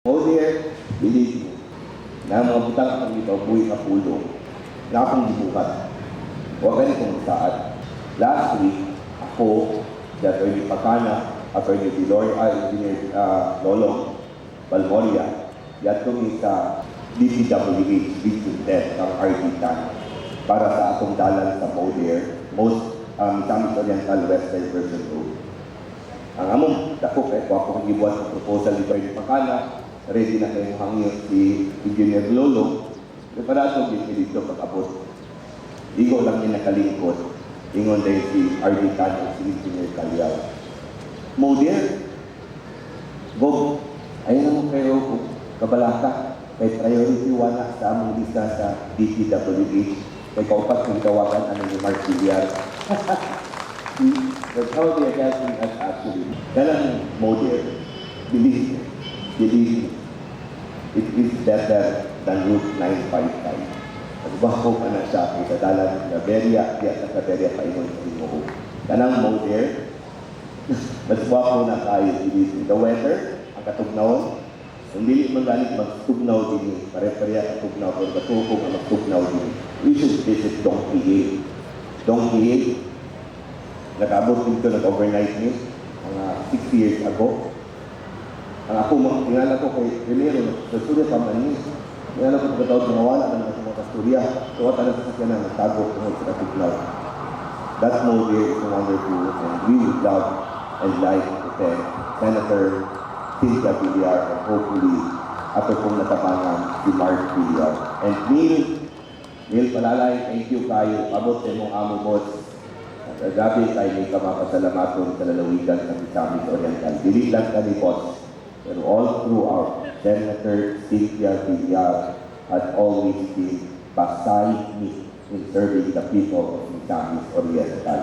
O dear, believe me, na mga butang ang ito buhay na pulong, na akong gibuhat. Huwag ganitong saan. Last week, ako, si Atty. Pacana, Atty. Diloy, Engineer Lolong Balmoria, yat kami sa DPWH Region 10 ng RD10 para sa atong dalan sa Modir, Misamis Oriental West Diversion Road. Ang among dako kay ko akong gibuhat sa proposal ni Atty. Pacana, ready na kayo hangyo si Engineer Lolo, preparado din dito pag-abot. Igo lang niya nakalingkod, ingon din si RD Tan at si Engineer Calyaw. Modir, Bob, ayun naman kayo kabalaka, kay priority wala sa among lista sa DPWH, kay kaupat kong tawagan ano ni Mark Villar. That's how they are helping us actually. Kailan Modir, believe me, it is better than Route 955. Nagbaho ka na siya sa dalan na Beria, diya sa Beria pa ingon sa Imo. Kanang Modir, mas baho na kayo dito. The weather, ang katugnawon, kung dili man ganit magtugnaw din, pare-pareha katugnaw, kung katugong ang magtugnaw din, we should visit Dongkiye. Dongkiye, nag-abot dito, nag-overnight ni, mga 6 years ago. Ang ako, tingala ko kay Relero, sa Surya pa man niya. Tingala ko pagkatawad na wala na sa mga Surya. So, wata na sa sakyan na nagtago kung sa katuglaw. That Modir is wonderful and we would love and like to thank Senator Cynthia Villar and hopefully ako pong natapangan si Mark Villar. And Neil Palalay, thank you kayo. Abot sa mong amo boss. Gabi tayo may kamapasalamaton sa lalawigan sa Misamis Oriental. Dili lang kami boss. Pero all throughout, Senator Cynthia Villar has always been beside me in serving the people of Misamis Oriental.